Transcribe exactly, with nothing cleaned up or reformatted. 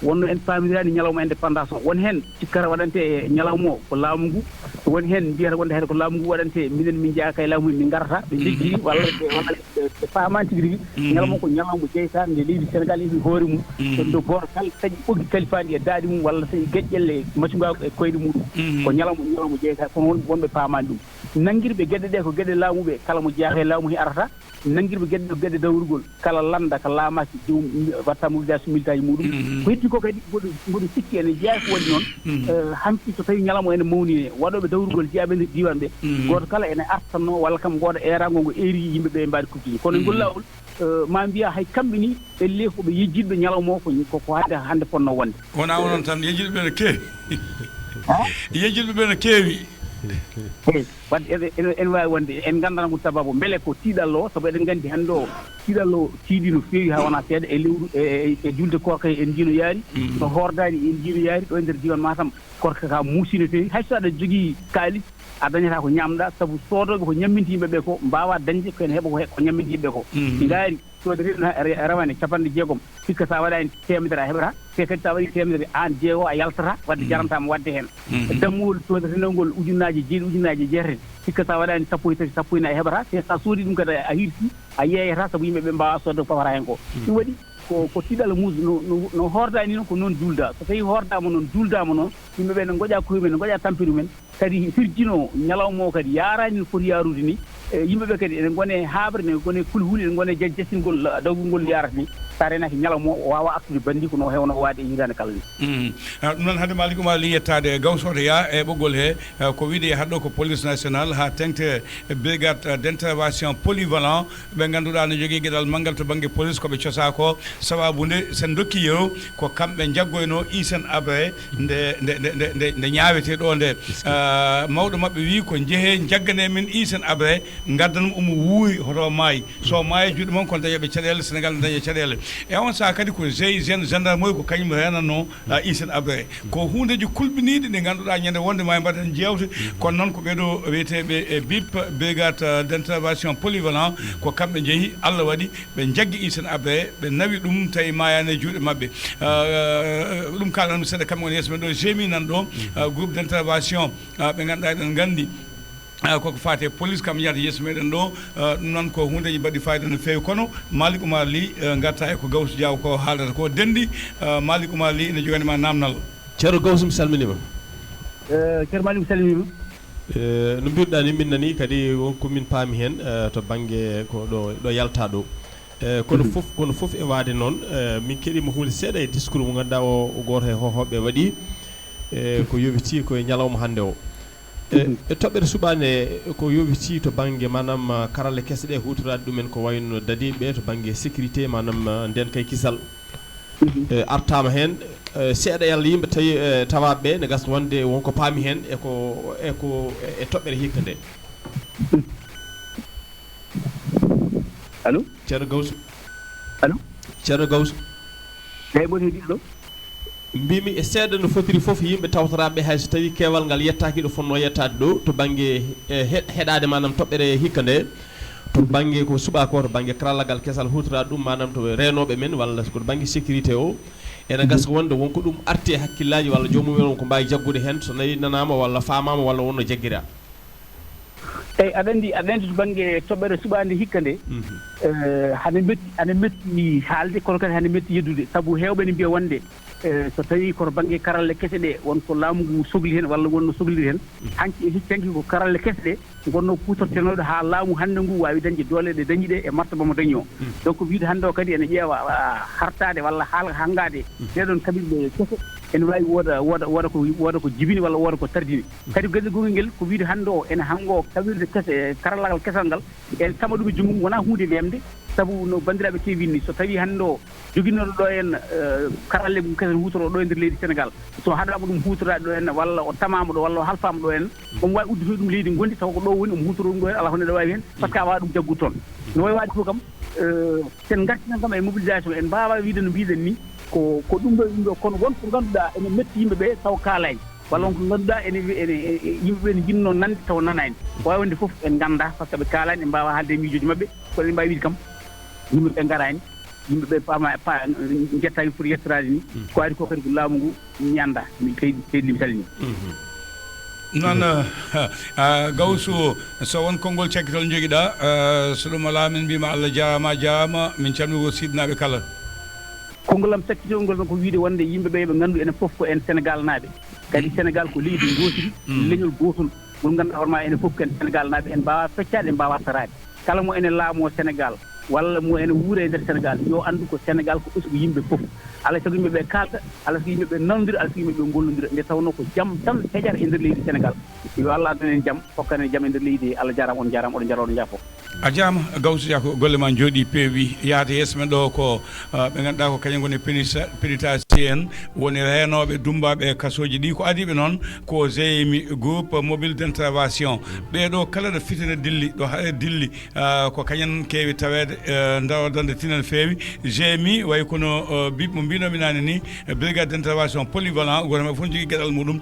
wonno en paaminiraani ñalawma indépendance o. Won heen cikkata waɗante e ñalawma o ko laamu ngu, won heen mbiyata wonde hayde ko laamu ngu waɗante, minen min njaaka e laamu, min ngarata, ɓe njeggiri walla ɓe, walla ɓe, ɓe paamaani tigi rigi. Ñalawma o ko ñalawma jeytaande nde leydi Sénégal heɓi hoore mum. Ɗum ɗo gooto kala taƴi ɓoggi kalifaaɗi e daaɗi mum walla taƴi geƴƴelle macungaagu e koyɗe muɗum. Ko ñalawma, ñalawma jeytaande, kono won, wonɓe paamaani ɗum. Nanngirɓe geɗe ɗe ko geɗe laamu ɓe, kala mo jeyaaka e laamu he arata. Nanngirɓe geɗe ɗe ko geɗe dawrugol, kala lannda ka laamaaki, joom watta mobilisation militaire muɗum. Ko heddi ko kadi mboɗo, mboɗo sikki ene jeyaa ko waɗi noon. Eh, hanki so tawi ñalawma ene mawni, waɗooɓe dawrugol jeyaaɓe e nder diiwaan ɓe, gooto kala ene artanno walla kam gooto eerango ngo eeri yimɓe ɓe mbaadi kuccini. Kono e ngol laawol, eh, ma mbiya hay kamɓe ni, elle ko ɓe yejjitɓe ñalawma o, ko, ko, ko hannde, hannde fotnoo wonde. Wonaa onon tan, yejjitɓe ɓe no keewi. Yejjitɓe ɓe no keewi. Wadde ene, ene, ene waawi wonde en nganndaa ngol sababu. Mbele ko tiiɗalla o, sabu eɗen nganndi hannde o, tiiɗalla o tiiɗi no feewi haa wonaa seeɗa e lewru, e, e, e julde koorka he en njiino yaari, no Hordaani en njiino yaari, ɗo e nder diiwaan Matam, koorka ka muusi no feewi. Hay so aɗa jogii kaalis, a dañataa ko ñaamɗaa, sabu soodooɓe ko ñamminta yimɓe ɓe ko mbaawaa dañde ko ene heɓa ko he-, ko ñamminta yimɓe ko. Ngaari, soodetee ɗum ha re-, rawane capanɗe jeegom, hikka sa waɗaani teemedere a heɓataa, te kadi sa waɗii teemedere aan jeego a yaltataa, wadde jarantaa mo waɗde heen. Dammuwol soodetee ngol ujunnaaje jeeɗiɗi, ujunnaaje jeetati, hikka sa waɗaani sappo e tati, sappo e nayi a heɓataa, te sa soodii ɗum kadi a hirsi, a yeeyataa sabu yimɓe ɓe mbaawaa soodde ko fawata heen ko. Ɗum waɗi ko, ko tiiɗalla muusi no, no, no Hordaani noon ko noon juuldaa. So tawii Hordaama noon, juuldaama noon, yimɓe ɓe ne ngoƴa koye mumen, ne ngoƴa tampere mumen, kadi firjino ñalawma o kadi yaaraani no foti yaarude ni. E, yimɓe ɓe kadi ene ngone haaɓre, ene ngone kulhuli, ene ngone jajjasingol, ah, dawgol ngol yaarata ni. Sa reenaaki ñalawma o, o waawa artude banndi ko no heewno waade e hitaande kala ni. Mhm. Ah, ɗum noon, hade Malick Oumar Ly yettaade e Gawsoto Yah e ɓoggol he, ah, ko wiide yahat ɗo ko police nationale haa teŋti brigade, ah, d'intervention polyvalent, ɓe ngannduɗaa no jogii geɗal manngal to bannge police, ko ɓe cosaa ko. Sabaabu nde, so en ndokkii yeru, ko kamɓe njaggoynoo Hissène Habré nde, nde, nde, nde, nde, nde ñaawetee ɗo nde. Ah, mawɗo maɓɓe wii ko njehee njagganee men Hissène Habré, ngaddan mo omo wuuri hoto o maayi. So o maayi juuɗe mon kono dañooɓe caɗeele, Sénégal ne daña caɗeele. E on sahaa kadi ko G I G N, gendarmerie ko kañum reenatnoo, ah, Hissène Habré. Ko huundeeji kulɓiniiɗi ɗi ngannduɗaa ñande wonde ma en mbaɗen jeewte, kono noon ko ɓeeɗo wiyeteeɓe e bip, brigade, euh, d'intervention polyvalent, ko kamɓe njehi, Allah waɗi, ɓe njaggi Hissène Habré, ɓe nawi ɗum, tawi maayaani e juuɗe maɓɓe. Euh, ɗum kaalan mi seeɗa, kamɓe woni yeeso men ɗo, G M I nan ɗo, euh, groupe d'intervention, euh, ɓe ngannduɗaa eɗen nganndi, euh, koko faati e police, kam yahata yeeso meɗen ɗo. Euh, ɗum noon ko huundeeji mbaɗɗi fayida no feewi, kono Malick Oumar Ly, euh, ngarta e ko Gawsu Diaw ko haaldata ko. Denndi, euh, Malick Oumar Ly ene jogani ma naamnal. Ceerno Gawsu, mi salminiima. Eh, Ceerno Malick, mi salminiima. Eh, no mbiruɗaa ni, min nani kadi won ko min paami heen, eh, to bannge ko ɗo, ɗo yalta ɗo. Eh, kono fof, kono fof e waade noon, eh, min keɗiima huunde seeɗa e discours mo ngannduɗaa o, o gooto e hohooɓe waɗi, eh, ko yowitii ko e ñalawma hannde o. Eh, e toɓɓere suɓaande ko yowitii to bannge, maanaam, ah, karalle kese ɗe, huutoraade ɗumen ko wayno dadiiɓe to bannge sécurité, maanaam, ah, ndeenka e kisal. Eh, artaama heen, eh, seeɗa yalla yimɓe tawi, eh, tawaaɓe ɓe ne gasa wonde won ko paami heen e ko, e ko, e toɓɓere hikka nde. Allo? Ceerno Gawsu. Allo? Ceerno Gawsu. Eeyi, mboɗo heɗii, allo? Mbimi e seeɗa no fotiri fof yimɓe tawtoraaɓe, hay so tawii keewal ngal yettaaki ɗo fotnoo yettaade ɗo, to bannge, eh, he-, heɗaade maanaam toɓɓere hikka nde, to bannge ko suɓaa ko, to bannge karallagal kesal huutoraa ɗum, maanaam to reenooɓe men, walla ko to bannge sécurité o, ene gasa wonde won ko ɗum arti e hakkillaaji, walla joomum en won ko mbaawi jaggude heen, so nawii nanaama, walla faamaama, walla wonno jaggiraa. Eeyi, aɗa anndi, aɗa anndi to bannge toɓɓere suɓaande hikka nde, eh, hane metti, hane metti haalde, kono kadi hane metti yeddude, sabu heewɓe ne mbiya wonde, eh, so tawii ko to bannge karalle kese ɗe, won ko laamu ngu sokli heen walla wonno sokliri heen, hanki e hikka hanki ko karalle kese ɗe ngonnoo kuutortenooɗe haa laamu hannde ngu waawi dañde doole ɗe dañi ɗe e martaba mo dañi o. Donc, wiyde hannde o kadi ene ƴeewa, ah, hartaade walla haal-, hanngaade ɗee ɗoon kaɓirɗe kese, ene waawi wooda, wooda, wooda ko, wooda ko jibini walla wooda ko tardini. Kadi geɗel gongel ngel ko wiyde hannde o, ene hanngo kawirde kese, karallagal kesal ngal, en tama ɗum e junngo mum, wonaa huunde neemde, sabu no banndiraaɓe keewi ni, so tawii hannde o joginooɗo ɗo en, eh, karalle mum kese, huutoroo ɗo e nder leydi Sénégal, so haɗaama ɗum huutoraade ɗo en, walla o tamaama ɗo, walla o halfaama ɗo en, omo waawi uddude ɗum leydi ngondi, tawa ko ɗo woni, omo huutoroo ɗum ɗo en, alaa ko neɗɗo waawi heen, par ce que a waawaa ɗum jaggude toon. No waawi waɗde fof kam, eh, so en ngartii tan kam e mobilisation, en mbaawaa wiyde no mbiy-ɗen ni, ko, ko ɗum ɗo, ɗum ɗo, kono won ko ngannduɗaa ene metti yimɓe ɓe taw kaalaani, walla won ko ngannduɗaa ene, ene, e, e, yimɓe ɓe ne njinnoo nande taw nanaani. Ko waawi wonde fof en nganndaa, par ce que ɓe kaalaani, ɓe mbaawaa haalde e miijooji maɓɓe, kono eɗen mbaawi wiyde kam yimɓe ɓe ngaraani, Yimɓe ɓe paama, pa, njettaani foti yettoraade ni. Ko adi ko kadi ko laamu ngu mi annda. Mi seydi, seydi mi salmini. Noon, ah, Gawsu, so won konngol cakkitol njogiɗaa, ah, so ɗum alaa, min mbiyma Allah jaaraama, jaaraama, min calmini wuro Siidnaaɓe kala. Konngol am cakkitol ngol tan ko wiide wonde yimɓe ɓe ɓe nganndu enen fof ko en Senegal naaɓe. Kadi Senegal ko leydi ngootiri, leñol gootol, ngol ngannduɗaa hoore ma enen fof ko en Senegal naaɓe, en mbaawa feccaade, en mbaawa saraade. Kala mo ene laamoo Senegal, walla mo ene wuura e nder Senegal, yo anndu ko Senegal ko ɓesngu yimɓe fof. Alaa e sago yimɓe ɓe kaalda, alaa e sago yimɓe ɓe nanondira, alaa e sago yimɓe ɓe ngollondira, nde tawnoo ko jam tan feƴata e nder leydi Senegal. Yo Allah addan en jam, hokkan en jam e nder leydi he. Allah jaaraama, on jaaraama, oɗon njaaroo, oɗon njaafoo. A jaaraama, Gawsu Dia, ko golle ma njooɗii, peewi. Yahata yeeso men ɗo ko, ah, ɓe ngannduɗaa ko kañum ngoni penita-, penitentiaire en, woni reenooɓe, dummbaaɓe e kasooji ɗi. Ko adiiɓe noon ko G M I, Groupe Mobile d'Intervention. Ɓee ɗo kala ɗo fitina dilli, ɗo haɗe dilli, ah, ko kañum keewi taweede, eh, darorɗe tinal feewi. G M I, way kono, eh, bi-, mo mbinoomi naane ni, eh, Brigade d'Intervention Polyvalent, gooto maɓɓe fof jogii geɗal muɗum.